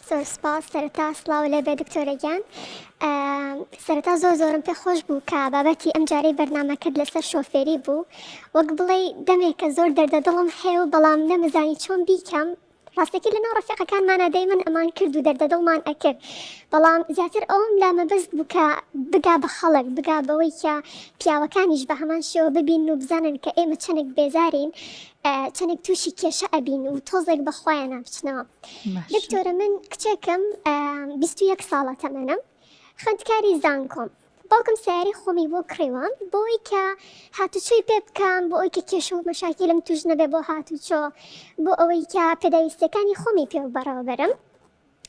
زۆر سپاس سەرەتا سڵاو لێ بێ دکتۆرە گیان سەرەتا زۆر زۆرم پێ خۆش بوو کە بابەتی ئەم جارەی بەرنامەکەت لەسەر شۆفێری بوو وەک بڵێی دەمێکە زۆر دەردە دڵم هەیە و بەڵام نەمزانی چۆن بیکەم ڕاستەکەی لەناو ڕەفیقەکانمانا دەیمەن ئەمان کرد و دەردە دڵمان ئەکرد بەڵام زیاتر ئەوم لا مەبەست بوو کە بگا بە خەڵک بگا بەوەی کە پیاوەکانیش بە هەمان شێوە ببین و بزانن کە ئێمە چەندێک بێزارین چەندێک تووشی کێشە ئەبین و تۆزێک بە خۆیانە بچنەوە دکتۆرە من کچێکم 21 ساڵە تەمەنم خوێندکاری زانکۆم باوکم سەیارەی خۆمی بۆ کڕیوە بۆی کە هاتوچۆی پێ بکەم بۆ ئەوی کە کێشە و مەشاکیلم توش نەبێ بۆ هاتوچۆ بۆ ئەوەی کە پێداویستیەکانی خۆمی پێ بەڕێوە بەرم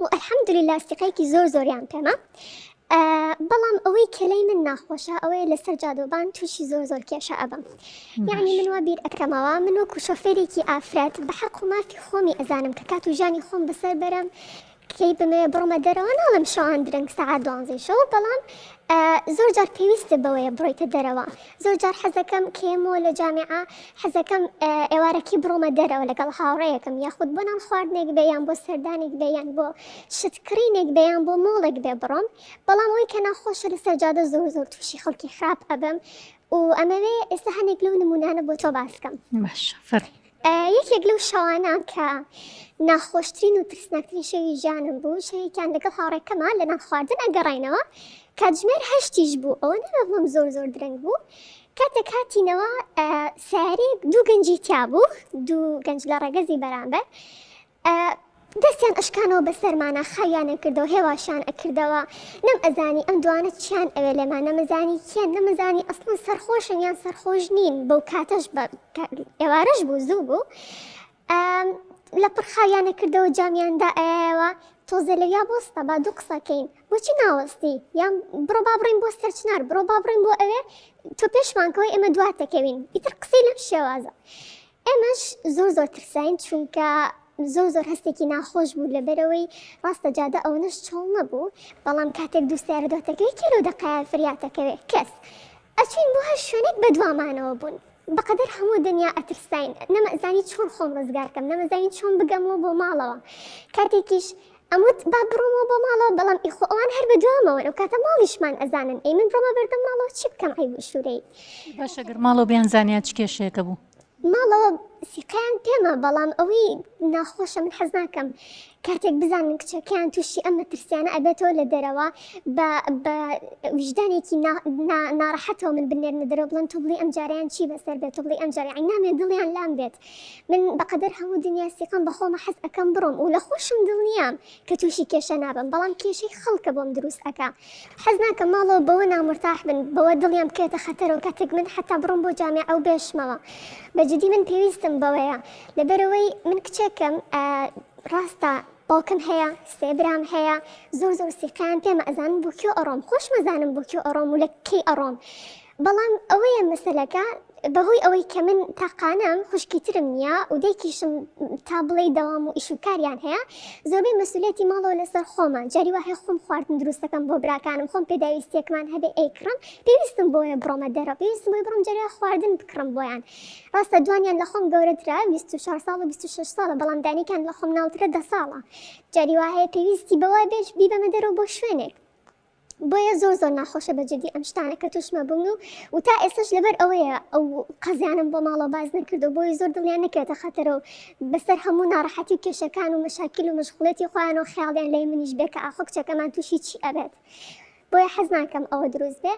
و الحمدلله سیقەیەکی زۆر زۆریان پێمە بەڵام ئەوەی کە لای من ناخۆشە ئەوەیە لەسەر جادۆبان تووشی زۆر زۆر کێشە ئەبم یعنی من وا بیر ئەکەمەوە من وەکو شۆفێرێکی ئافرەت بە حەق و مافی خۆمی ئەزانم کە کات و ژیانی خۆم بەسەر بەرم کەی بمەوێ بڕۆمە دەرەوە ناڵێم شەوان درەنگ سەعات دوانزەی شەو بەڵام زۆر جار پێویستە بەوەیە بڕۆیتە دەرەوە زۆر جار حەزەکەم کێمەوە لە جامیعە حەزەکەم ئێوارەکی بڕۆمە دەرەوە لەگەڵ هاوڕێیەکم یاخود بۆ نان خواردنێک بێ یان بۆ سەردانێک بێ یان بۆ شت کڕینێک بێ یان بۆ مۆڵێک بێ بڕۆم بەڵام ئەوەی کە ناخۆشە لەسەر جادە زۆر زۆر تووشی خەڵکی خراپ ئەبم و ئەمەوێ ئێستا هەنێک لەو نمونانە بۆ تۆ باس کەم. باشە فەرموو. یەکێک لەو شەوانە کە ناخۆشترین و ترسناکترین شەوی ژیانم بوو شەوێکیان لەگەڵ هاوڕێکەما لە نان خواردن ئەگەڕاینەوە کاتژمێر هەشتیش بوو ئەوە نەبڵم زۆر زۆر درەنگ بوو کاتێک هاتینەوە سیارەیەک دوو گەنجی تیا بوو دوو گەنج لە ڕەگەزی بەرامبەر دەستیان ئەشکانەوە بەسەرمانا خاویان ئەکردەوە هێواشیان ئەکردەوە نەم ئەزانی ئەم دوانە چیان ئەوێ لێمان نەمەزانی کێن نەمەزانی ئەسڵەن سەرخۆشن یان سەرخۆش نین بەو کاتەش بە ئێوارەش بوو زوو بوو لە پڕ خاویان ئەکردەوە جامیان دا ئەیایەوە تۆزێ لەویا بۆستە با دوو قسەکەین بۆچی ناوەستی یان بڕۆ با بڕین بۆ سەرچنار بڕۆ با بڕین بۆ ئەوێ تۆ پێشمان کەوەی ئێمە دواتەکەوین ئیتر قسەی لەم شێوازە ئێمەش زۆر زۆر ترساین چونکە زۆر زۆر هەستێکی ناخۆش بوو لەبەرئەوەی ڕاستە جادە ئەوەنەش چۆڵ نەبوو بەڵام کاتێک دوو سەیارە دواتەکەوێ کێ لەو دەقەیە فریاتەکەوێ کەس ئەچوین بۆ هەر شوێنێک بەدوامانەوە بوون بەقەدەر هەموو دنیا ئەترساین نەمەزانی چۆن خۆم ڕزگار کەم نەمەزانی چۆن بگەمەوە بۆ ماڵەوە کاتێکیش ئەموت با بڕۆمەوە بۆ ماڵەوە بەڵام ئیخۆ ئەوان هەر بەدوامەوەن ئەو کاتە ماڵیشمان ئەزانن ئەی من بڕۆمە بەردەم ماڵەوە چی بکەم عەیب و شورەیی. باشە گەر ماڵەوە بیانزانیا چ کێشەیەکە بوو؟ ماڵەوە سیقەیان پێمە بەڵام ئەوەی ناخۆشە من حەز ناکەم کاتێک بزانن کچەکەیان تووشی ئەم مەترسیانە ئەبێتەوە لە دەرەوە بە بە ویژدانێکی ناڕەحەتەوە من بنێرنە دەرەوە بڵێن تۆ بڵێی ئەم جارەیان چی بەسەر بێت تۆ بڵێی ئەم جارەیان نامێ دڵیان لام بێت من بەقەدەر هەموو دنیا سیقەم بە خۆمە حەز ئەکەم بڕۆم و لە خۆشم دڵنیام کە تووشی کێشە نابم بەڵام کێشەی خەڵکە بۆم دروست ئەکا حەز ناکەم ماڵەوە بەوە نامورتاح بن بەوە دڵیان بکەوێتە خەتەرەوە کاتێک من حەتا بڕۆم بۆ جامیعە و بێشمەوە بە جدی من پێویستم بەوەیە لەبەرئەوەی من کچێکم ڕاستە باوکم هەیە سێ برام هەیە زۆر زۆر سیقەیان پێمە ئەزانن بۆ کوێ ئەڕۆم خۆشم ئەزانم بۆ کوێ ئەڕۆم و لە کەی ئەڕۆم بەڵام ئەوەیە مەسەلەکە بەهۆی ئەوەی کە من تاقانەم خوشکی ترم نییە و دایکیشم تا بڵێی دەوام و ئیش و کاریان هەیە زۆربەی مەسولیەتی ماڵەوە لەسەر خۆمە جاری وا هەیە خۆم خواردن دروست دەکەم بۆ براکانم خۆم پێداویستیەکمان هەبێ ئەیکڕم پێویستم بۆیە بڕۆمە دەرەوە پێویستم بۆیە بڕۆم جارێ خواردن بکڕم بۆیان ڕاستە دوانیان لە خۆم گەورەترە 24 ساڵ و 26 ساڵە بەڵام دانیکان لە خۆم ناوترە دە ساڵە جاری وا هەیە پێویستی بەوە بێش بیبەمە دەرەوە بۆ شوێنێک بۆیە زۆر زۆر ناخۆشە بە جدی ئەم شتانە کە توشمە بوون و و تا ئێستاش لەبەر ئەوەیە ئەو قەزیانم بۆ ماڵەوە باس نەکردو بۆیە زۆر دڵیان نەکەوێتە خەتەرەوە بەسەر هەموو ناڕەحەتی و کێشەکان و مەشاکیل و مەشغوڵێتی خۆیان و خەیاڵیان لای منیش بێ کە ئاخۆ کچەکەمان تووشی چی ئەبێت بۆیە حەز ناکەم ئەوە دروست بێ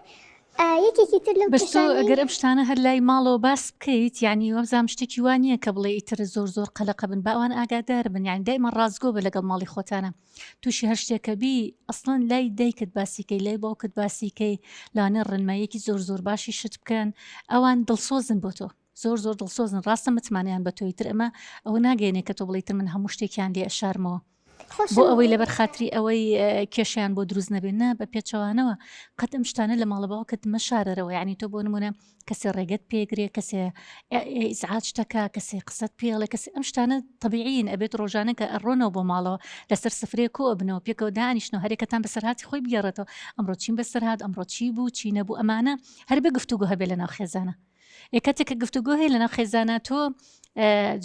یەکێکی تر لەو بەس تۆ کێشانەی ئەگەر ئەم شتانە هەر لای ماڵەوە باس بکەیت یعنی وابزانم شتێکی وا نییە کە بڵێ ئیتر زۆر زۆر قەلەقە بن با ئەوان ئاگادار بن یعنی دایمە ڕاستگۆ بە لەگەڵ ماڵی خۆتانە تووشی هەر شتێکە بی ئەسڵەن لای دایکت باسی کەی لای باوکت باسی کەی لەوانەیە ڕێنماییەکی زۆر زۆر باشی شت بکەن ئەوان دڵسۆزن بۆ تۆ زۆر زۆر دڵسۆزن ڕاستە متمانەیان بە تۆی تر ئەمە ئەوە ناگەێنێ کە تۆ بڵێ تر من هەموو شتێکیان لێ ئەشارمەوە بۆ ئەوەی لەبەر خاتری ئەوەی کێشیان بۆ دروست نەبێت نا بە پێچەوانەوە قەت ئەم شتانە لە ماڵە باوکت مەشارەرەوە یعنی تۆ بۆ نمونە کەسێ ڕێگەت پێگرێ کەسێ ئیزعاج تەکا کەسێ قسەت پێڵێ کەسێ ئەم شتانە تەبیعین ئەبێت ڕۆژانە کە ئەڕۆنەوە بۆ ماڵەوە لەسەر سفرەیە کۆ ئەبنەوە پێکەوە دانیشنەوە هەرێکەتان بەسەرهاتی خۆی بگێڕێتەوە ئەمڕۆ چیم بەسەرهات ئەمڕۆ چی بوو چی نەبوو ئەمانە هەر بێ گفتوگۆ هەبێ لەناو خێزانە ئێ کاتێک کە گفتوگۆ هەیە لەناو خێزانە تۆ.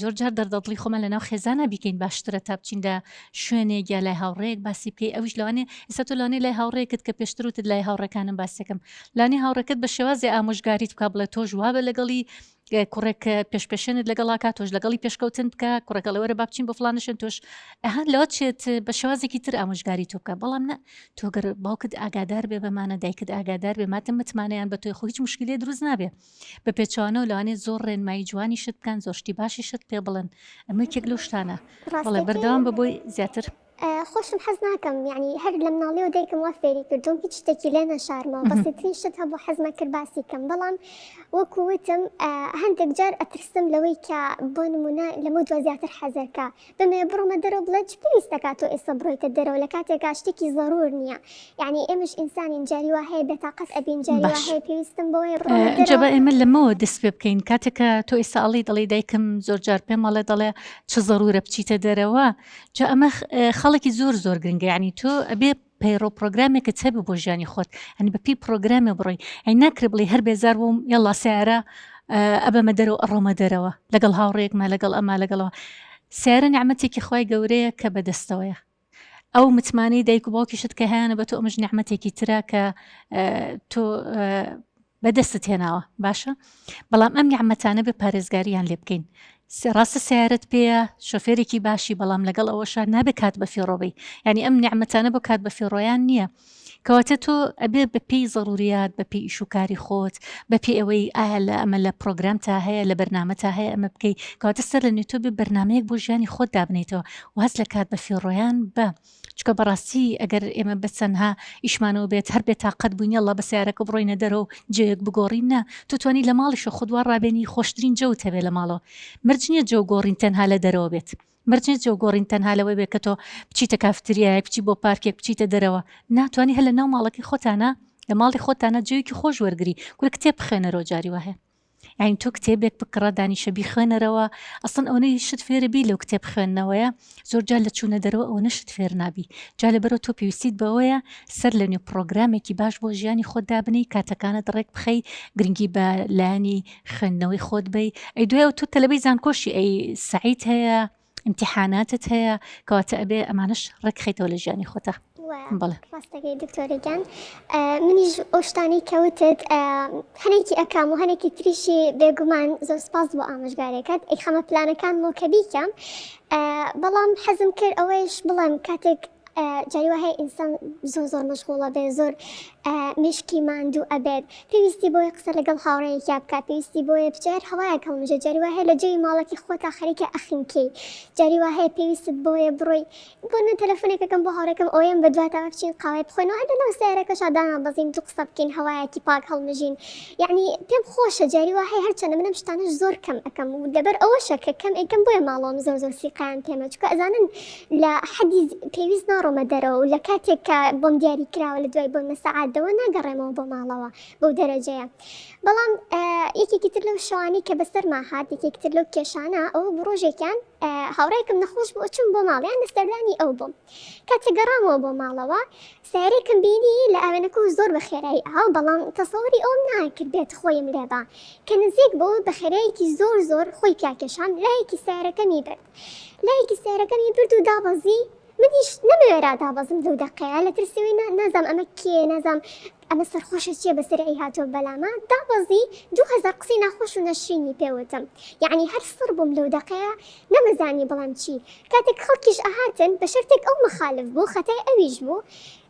زۆر جار دەردەدڵی خۆمان لەناو خێزانە بیکەین باشترە تا بچین لە شوێنێک یا لای هاوڕێیەک باسی بکەی ئەویش لەوانێ ئێستا تۆ لەوانەیە لای هاوڕێکت کە پێشتر وتت لای هاوڕێکانم باسەکەم لانی هاوڕێکەت بە شێوازێ ئامۆژگاریت بکە بڵێ تۆش وابە لەگەڵی کوڕێک پێش پێشێنت لەگەڵاکە تۆش لەگەڵی پێشکەوتن بکە کوڕەکە لەوەرە با بچین بۆ فلانە شوێن تۆش ئەها لەوە چێت بە شێوازێکی تر ئامۆژگاری تۆ بکە بەڵام نە تۆ گەر باوکت ئاگادار بێ بەمانە دایکت ئاگادار بێ ماتم متمانەیان بە تۆی خۆ هیچ مشکلێ دروست نابێ بە پێچەوانەوە لەوانەیە زۆر ڕێنمایی جوانیشت بکەن زۆر شتی باشیشت پێ بڵێن ئەمە یەکێک لەو شتانە بەڵێ ڕاستەکەی بەردەوام بە بۆی زیاتر. خۆشم حەز ناکەم یانی هەر لە مناڵیەوە دایکم وا فێری کردوم هیچ شتێکی لێ نەشارمەوە بەسیترین شت هەبوو حەزمە کرد باسی کەم بەڵام وەکو وتم هەندێک جار ئەترسم لەوەی کە بۆ نمونە لەمە دوا زیاتر حەزەکە بمەوێ بڕۆمە دەرەوە بڵێ چ پێویست دەکات تۆ ئێستا بڕۆیتە دەرەوە لە کاتێکا شتێکی زەرور نییە یعنی ئێمەش ئینسانین جاری وا هەیە بێتاقەت ئەبین جاری وا باش هەیە پێویستم بەوەیە بڕۆمە ئینجا دەرەوە با ئێمە لەمەوە دەست پێ بکەین کاتێک کە تۆ ئێستا ئەڵێی دەڵێی دایکم زۆر جار پێم ئەڵێ دەڵێ چ زەرورە بچیتە دەرەوە جا ئەمە خاڵێکی زۆر زۆر گرنگە یعنی تۆ ئەبێ پەیڕۆ پرۆگرامێکت هەبێ بۆ ژیانی خۆت ئەنی بە پێی پرۆگرامێ بڕۆی ئەی ناکرێ بڵێ هەر بێزار بووم یاڵا سیارە ئەبەمە دەرەوە ئەڕۆمە دەرەوە لەگەڵ هاوڕێکمە لەگەڵ ئەما لەگەڵەوە سیارە نیعمەتێکی خوای گەورەیە کە بەدەستەوەیە ئەو متمانەی دایک و باوکیشت کە هەیانە بە تۆ ئەمەش نیعمەتێکی ترە کە تۆ بەدەستت هێناوە باشە بەڵام ئەم نیعمەتانە بێ پارێزگاریان لێ بکەین ڕاستە سیارەت پێیە شۆفێرێکی باشی بەڵام لەگەڵ ئەوەشا نابێ کات بە فیڕۆبی یعنی ئەم نیعمەتانە بۆ کات بە فیڕۆیان نییە کەواتە تۆ ئەبێ بە پێی زەروریات بە پێی ئیش و کاری خۆت بە پێی ئەوەی ئایا لە ئەمە لە پرۆگرام تا هەیە لە بەرنامە تا هەیە ئەمە بکەی کەواتە سەر لە نوێ تۆ بێ بەرنمەیەک بۆ ژیانی خۆت دابنیتەوە واز لە کات بە فیڕۆیان بە چونکە بەڕاستی ئەگەر ئێمە بە چەندها ئیشمانەوە بێت هەر بێتاقەت بووین یەڵا بە سیارەکە بڕۆینە دەرەوە و جێیەک بگۆڕین نا تۆ توانی لە ماڵیشەوە خۆت وا ڕابێنی خۆشترین جەوت هەبێ لە ماڵەوە مەرج نییە جەو گۆڕین تەنها لە دەرەوە بێت مەرج نییە جەو گۆڕین تەنها لەوەی بێت کە تۆ بچیتە کافتریایەک بچی بۆ پارکێک بچیتە دەرەوە نا توانی هەر لە ناو ماڵەکەی خۆتانە لە ماڵی خۆتانە جەوێکی خۆش وەرگری کورە کتێب بخوێنەرەوە جاری وا هەیە یانی تۆ کتێبێک بکڕە دانیشە بیخوێنەرەوە ئەسڵەن ئەوەنەی شت فێرە بی لەو کتێب خوێندنەوەیە زۆر جار لە چوونە دەرەوە ئەوەنە شت فێر نابی جا لەبەرەوە تۆ پێویستیت بەوەیە سەر لە نوێ پڕۆگرامێکی باش بۆ ژیانی خۆت دابنێی کاتەکانت ڕێک بخەی گرنگی بە لایەنی خوێندنەوەی خۆت بەی ئەی دوایەوە تۆ تەلەبەی زانکۆشی ئەی سەعیت هەیە ئیمتیحاناتت هەیە کەواتە ئەبێ ئەمانەش ڕێکخەیتەوە لە ژیانی خۆتا بەڵێ. ڕاستەکەی دکتۆرە گیان منیش ئەو شتانەی کە وتت هەنێکی ئەکام و هەنێکی تریشی بێگومان زۆر سپاس بۆ ئامۆژگارێکەت ئەیخەمە پلانەکانمەوە کە بیکەم بەڵام حەزم کرد ئەوەیش بڵێم کاتێک جاری وا هەیە ئینسان زۆر زۆر مەشغوڵە بێ زۆر مێشکی ماندوو ئەبێت پێویستی بۆیە قسە لەگەڵ هاوڕێیەکیا بکات پێویستی بۆیە بچێ هەر هەوایەک هەڵمژێ جاری وا هەیە لە جێی ماڵەکی خۆتا خەریکە ئەخنکێی جاری وا هەیە پێویستت بۆیە بڕۆی بۆ نە تەلەفۆنێک ئەکەم بۆ هاوڕێکەم ئەوەیەم بەدواتەوە بچین قاوەیە بخۆینەوە هەر لەناو سەیارەکەشا دانابەزین دوو قسە بکەین هەوایەکی پاک هەڵمژین یەعنی پێم خۆشە جاری وا هەیە هەرچەندە من ئەم شتانەش زۆر کەم ئەکەم و لەبەر ئەوەشە کە کەم ئەیکەم بۆیە ماڵەوەم زۆر زۆر سیقەیان پێمە چونکە ئەزانن لە حەدی پێویست ناڕۆمە دەرەوە و لە کاتێک کە بۆم دیاری کراوە لە دوای بۆنمە سەعات دەوە ناگەڕێمەوە بۆ ماڵەوە بەو دەرەجەیە بەڵام یەکێکی تر لەو شەوانەی کە بەسەرما هات یەکێکی تر لەو کێشانە ئەوە بوو ڕۆژێکیان هاوڕێکم نەخۆش بوو چوم بۆ ماڵیان لە سەردانی ئەو بووم کاتێک گەڕامەوە بۆ ماڵەوە سەیارەیەکم بینی لە ئاوێنەکەوە زۆر بە خێرایی ئاو بەڵام تەسەوری ئەوم ناکرد بێت خۆیم لێبا کە نزیک بوو بە خێرایەکی زۆر زۆر خۆی پیاکێشام لایەکی سەیارەکەمی برد لایەکی سەیارەکەمی برد و دابەزی منیش نەمەوێرا دابەزم لەو دەقەیە لە ترسەوەی نازام ئەمە کێیە نازام ئەمە سەرخۆشە چیە بەسەر ئەی هاتووە بەلاما دابەزی 2000 قسەی ناخۆش و نەشرینی پێ وتم یەعنی هەر سڕ بووم لەو دەقەیە نەمەزانی بڵێم چی کاتێک خەڵکیش ئەهاتن بە شەرتێک ئەو مەخالف بوو خەتای ئەویش بوو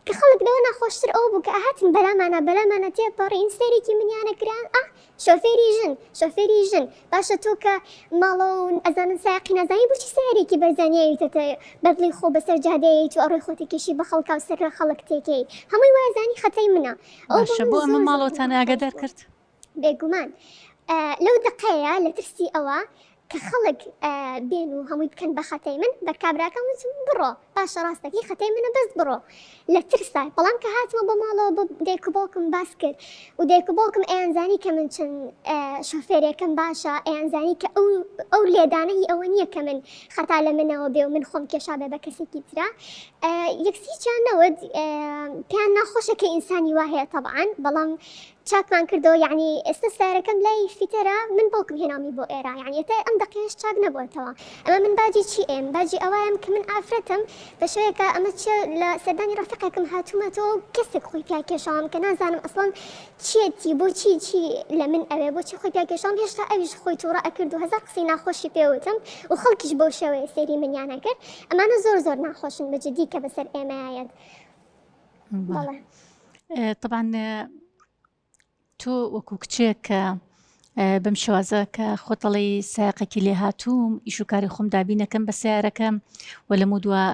کە خەڵک لەوە ناخۆشتر ئەوە بوو کە ئەهاتن بەلامانا بەلامانا تێپەڕین سەیرێکی منیانە کران ئاه شۆفێری ژن شۆفێری ژن باشە تۆ کە ماڵەوە و ئەزانن سایەقی نازانی بۆچی سەیارێکی بەرزانیاویتەتە بەدڵی خۆ بەسەر جادەیەیت و ئەڕۆی خۆتی کێشی بە خەڵکا و سەر خەڵک تێکەی هەمووی وایزانی خەتای منە ئەوە بۆ باشە من بۆ ئەمە زۆر زۆر ماڵەوەتان ناخۆش ئاگادار بوو کرد؟ بێگومان لەو دەقەیە لە ترسی ئەوە کە خەڵک بێن و هەمووی بکەن بە خەتای من بە کابراکەم وتم بڕۆ باشە ڕاستەکەی خەتای منە بەس بڕۆ لە ترسا بەڵام کە هاتمە بۆ ماڵەوە بۆ دایک و باوکم باس کرد و دایک و باوکم ئەیانزانی کە من چەند شۆفێرێکم باشە ئەیانزانی کە ئەو ئەو لێدانە هی ئەوە نییە کە من خەتا لە منەوە بێ و من خۆم کێشا بێ بە کەسێکی ترا یەکسیچیان نەوت پێیان ناخۆشە کە ئینسانی وا هەیە تەبعەن بەڵام. چاکمان کردەوە یەعنی ئێستا سەیارەکەم لای فیتەرە من باوکم هێناومی بۆ ئێرە یەعنی ئێتا ئەم دەقەیەش چاک نەبووەتەوە ئەمە من باجی چی ئێم باجی ئەوەیەم کە من ئافرەتم بە شێوەیەکە ئەمە چیە لە سەردانی ڕەفیقێکم هاتوومەتەوە و کەسێک خۆی پیا کێشاوم کە نازانم ئەسڵەن چیەتی بۆچی چی لە من ئەوێ بۆچی خۆی پیا کێشاوم هێشتا ئەویش خۆی توڕە ئەکرد و هەزار قسەی ناخۆشی پێ وتم و خەڵکیش بەو شێوەیە سەیری منیان ئەکرد ئەمانە زۆر زۆر ناخۆشن بە جدی کە بەسەر ئێمەیا یەت. بەڵێ. تەبعەن تۆ وەکو کچێک کە بەم شێوازە کە خۆت دەڵێی سایەقێکی لێهاتووم ئیش و کاری خۆم دابینەکەم بە سیارەکەم و لەمە دوا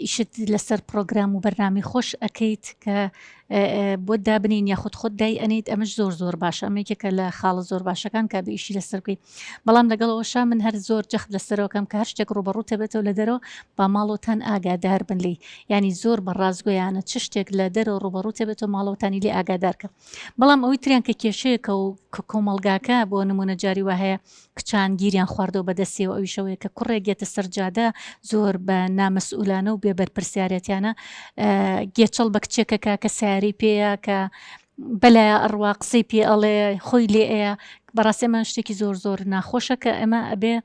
ئیشت لەسەر پرۆگرام و بەرنامی خۆش ئەەکەیت کە بۆت دابنین یاخود خۆت دای ئەنیت ئەمەش زۆر زۆر باشە ئەمە یەکێکە لە خاڵە زۆر باشەکان کە بە ئیشی لەسەر بکەیت بەڵام لەگەڵ ئەوەشا من هەر زۆر جەخت لەسەرەوەکەم کە هەر شتێک ڕووبەڕوو تەبێتەوە لە دەرەوە با ماڵەوەتان ئاگادار بن لێی یانی زۆر بە ڕاستگۆیانە چ شتێک لە دەرەوە ڕووبەڕوو تەبێتەوە ماڵەوەتانی لێ ئاگادار کە بەڵام ئەوەی تریان کە کێشەیەکە و کە کۆمەڵگاکە بۆ نمونە جاری وا هەیە کچان گیریان خواردەوە بەدەستیەوە ئەویشەوەیە کە کوڕێک یەتە سەر جادە زۆر بە نامەسئولانە و بێ بەرپرسیارەتیانە گێچەڵ بە کچێکەکە کە سیارەی پێیە کە بەلایە ئەڕوا قسەی پێ ئەڵێ خۆی لێ ئەیە بەڕاستی ئەمە شتێکی زۆر زۆر ناخۆشە کە ئەمە ئەبێ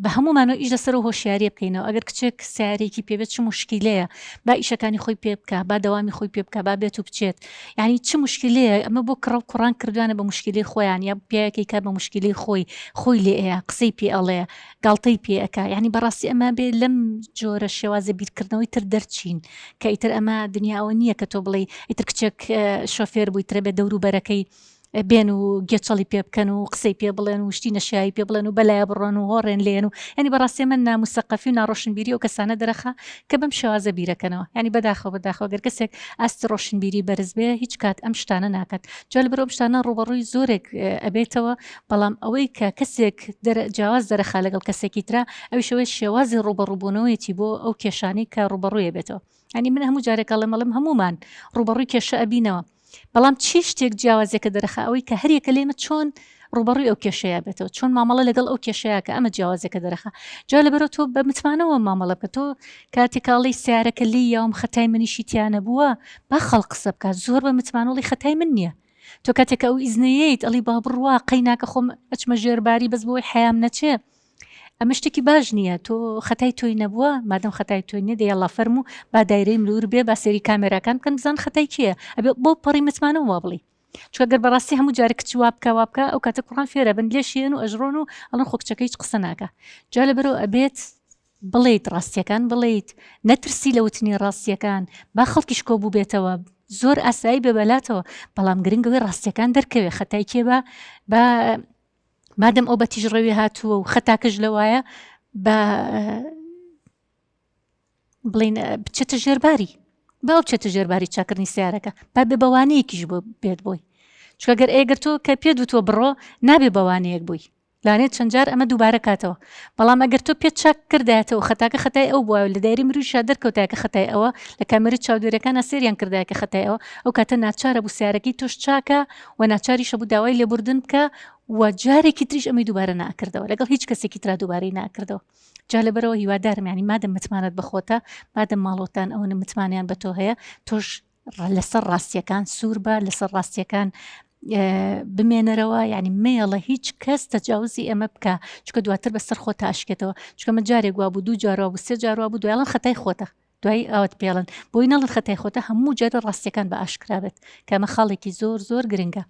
بە هەمومانەوە ئیش لەسەر و هۆشیاریە بکەینەوە ئەگەر کچێک سیارێکی پێبێت چ مشکیلەیە با ئیشەکانی خۆی پێ بکە با دەوامی خۆی پێ بکە با بێت و بچێت یعنی چ مشکلەیە ئەمە بۆ کڕە و کوڕان کردوانە بە مشکلی خۆیان یا پیاوێکی کە بە مشکلی خۆی خۆی لێ ئەیە قسەی پێ ئەڵێ گاڵتەی پێ ئەکا یعنی بەڕاستی ئەمە بێ لەم جۆرە شێوازە بیرکردنەوەی تر دەرچین کە ئیتر ئەمە دنیا ئەوە نییە کە تۆ بڵێی ئیتر کچێک شۆفێر بووی ترە بێ دەوروبەرەکەی بێن و گێچەڵی پێ بکەن و قسەی پێ بڵێن و شتی نەشیاوی پێ بڵێن و بەلایە بڕۆن و هۆڕێن لێن و یعنی بەڕاستی ئەمە ناموسەقەفی و ناڕۆشنبیری ئەو کەسانە دەرەخا کە بەم شێوازە بیرەکەنەوە یعنی بەداخەوە بەداخەوە گەر کەسێک ئاستی ڕۆشنبیری بەرز بێ هیچ کات ئەم شتانە ناکات جا لەبەر ئەم شتانە ڕووبەڕووی زۆرێک ئەبێتەوە بەڵام ئەوەی کە کەسێک جیاواز دەرەخا لەگەڵ کەسێکی ترا ئەویش ئەوەی شێوازی ڕووبەڕووبوونەوەیەتی بۆ ئەو کێشانەی کە ڕووبەڕووی بێتەوە یانی من هەموو جارێک ئەڵێم ئەڵێم هەموومان ڕووبەڕووی کێشە ئەبینەوە بەڵام چی شتێک جیاوازیەکە دەرەخا ئەوەی کە هەریەکە لێمە چۆن ڕوبەڕووی ئەو کێشەیە بێتەوە چۆن مامەڵە لەگەڵ ئەو کێشەیە کە ئەمە جیاوازەکە دەرەخا جا لەبەرەوە تۆ بە متمانەوە مامەڵە بکە تۆ کاتێکاڵی سیارەکە لی یاوم خەتای منیشی تیانە بووە با خەڵق قسە بکات زۆر بە متمانەوەڵی خەتای من نییە تۆ کاتێک کە ئەو ئیزنەیەیت ئەڵی با بڕوا قەی ناکە خۆم ئەچمە ژێرباری بەس بۆی حەیام نەچێ ئەمە شتێکی باش نییە تۆ خەتای تۆی نەبووە مادەم خەتای تۆی نییە دەیەڵا فەرموو با دایرەی ملور بێ با سێری کامێراکان بکەن بزان خەتای کێیە ئەبێ بۆ پەڕی متمانەوە وا بڵێی چونکە گەر بەڕاستی هەموو جارێک کچ وا بکە وا بکە ئەو کاتە کوڕان فێرە بن لێشیێن و ئەژڕۆن و ئەڵێن خۆ کچەکە هیچ قسە ناکا جا لەبەرەوە ئەبێت بڵێیت ڕاستیەکان بڵێیت نەترسی لە وتنی ڕاستیەکان با خەڵکیش کۆبووبێتەوە زۆر ئاسایی بێ بەلاتەوە بەڵام گرنگ ئەوەی ڕاستیەکان دەرکەوێ خەتای کێ بە با مادەم ئەو بە تیژڕەوی هاتووە و خەتاکەش لەوایە بە بڵین بچێتە ژێرباری با بچێتە ژێرباری چاکردنی سیارەکە با بێ بەوانەیەکیش بۆ بێت بۆی چونکە گەر ئێگەر تۆ کە پێ دوتوە بڕۆ نابێ بەوانەیەک بووی لانێت چەند جار ئەمە دووبارە کاتەوە بەڵام ئەگەر تۆ پێت چاک کردایەتەوە خەتاکە خەتای ئەو بوایە و لە دایرەی مرویشا دەرکەوتایە کە خەتای ئەوە لە کامێرەی چاودێریەکانا سەیریان کردایە کە خەتای ئەوە ئەو کاتە ناچارە بوو سیارەکەی تۆش چاکە و ناچاریشە بوو داوای لێبوردن بکە و جارێکی تریش ئەمەی دووبارە ناکردەوە لەگەڵ هیچ کەسێکی ترا دووبارەی ناکردەوە جا لەبەرەوە هیوادارم یانی مادەم متمانەت بەخۆتە مادەم ماڵۆتان ئەوەنە متمانیان بە تۆ هەیە تۆش لەسەر ڕاستیەکان سوور بە لەسەر ڕاستیەکان بمێنەرەوە یعنی مێڵە هیچ کەس تەجاوزی ئێمە بکە چکە دواتر بەسەر خۆ تاشکێتەوە چکە من جارێک وا بوو دوو جاروا بوو سێ جاروا بوو دوایڵەن خەتای خۆتە دوایی ئاوت پێڵن بۆی نەڵن خەتای خۆتە هەموو جارە ڕاستیەکان بە ئاشکرا بێت کە ئەمە خاڵێکی زۆر زۆر گرنگە.